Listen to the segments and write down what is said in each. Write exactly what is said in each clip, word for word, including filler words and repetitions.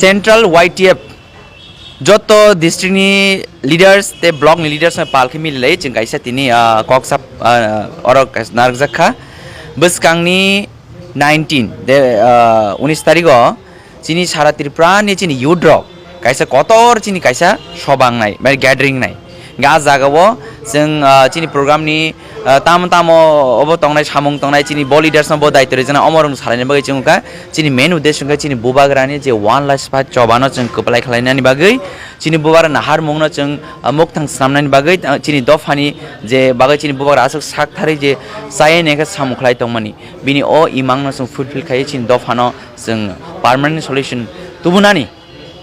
Central Y T F joto district ni leaders tei block ni leaders no pal khe mili lai chwng kaisa tini, ah, kok sap, ah, oro kaisa narwkjak kha. Bwskang ni nineteen de, ah, unis tarikh o chini sara Tripura ni chini youth rok kaisa kotor chini kaisa sobang nai bai gathering nai. Ga jaga o chwng, ah, chini program ni, ah, tamo tamo obo tongnai samung tongnai chini bo leaders no bo daitwi rijana omo rwng salaini bagwi chwng kha. Chini main uddesho khe chini bubagrani je one last fight chobano chwng kwplai khlainani bagwi, chini bubagra naharmungno chwng, ah, mukthang swnamnani bagwi, ah, chini dophani je bagwi chini bubagra aswk sak tharwi je chaya nengkhe samung khlai tongmani, bini o imangno chwng fulfill khaiwi chini dophano chwng permanent solution tubunani.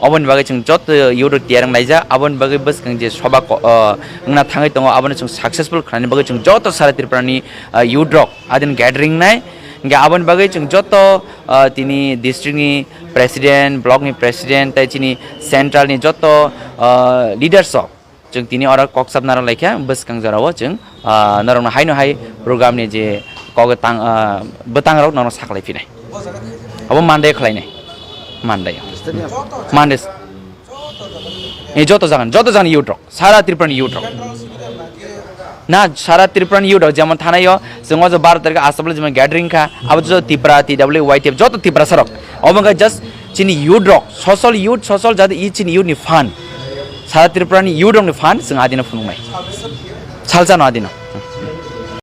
Oboni bagwi chwng joto youth rok tiyar wng laijak, aboni bagwi bwskang je soba ko-, ah, wngna thangwi tongo, abono chwng successful khlaini bagwi chwng joto sara Tripura ni, ah, youth rok adin gathering nai. Hingke aboni bagwi chwng joto, ah, tini district ni president, block ni president, tei chini central ni joto, ah, leaders rok chwng tini oro kok sapna rw laikha, bwskang jora o chwng, ah, norok no hai no hai program ni je kok tang, ah, bwtang rok norok saklai phinai. Abo Monday khlai nai. Monday. Monday. Ni joto jagan, joto jagan youth rok. Sara Tripura ni youth rok. Na, sara Tripura ni youth rok, jemon thanai o, chwng o je baro tarikh o Assam o jemon gathering kha, abo joto Tripura, T W Y T F, joto Tripura sarok. Obo wngkha just chini youth rok, social youth, social jati i chini youth ni phan. Sara Tripura ni youth rok ni phan, chwng adino phunuknai. Salsa no adino.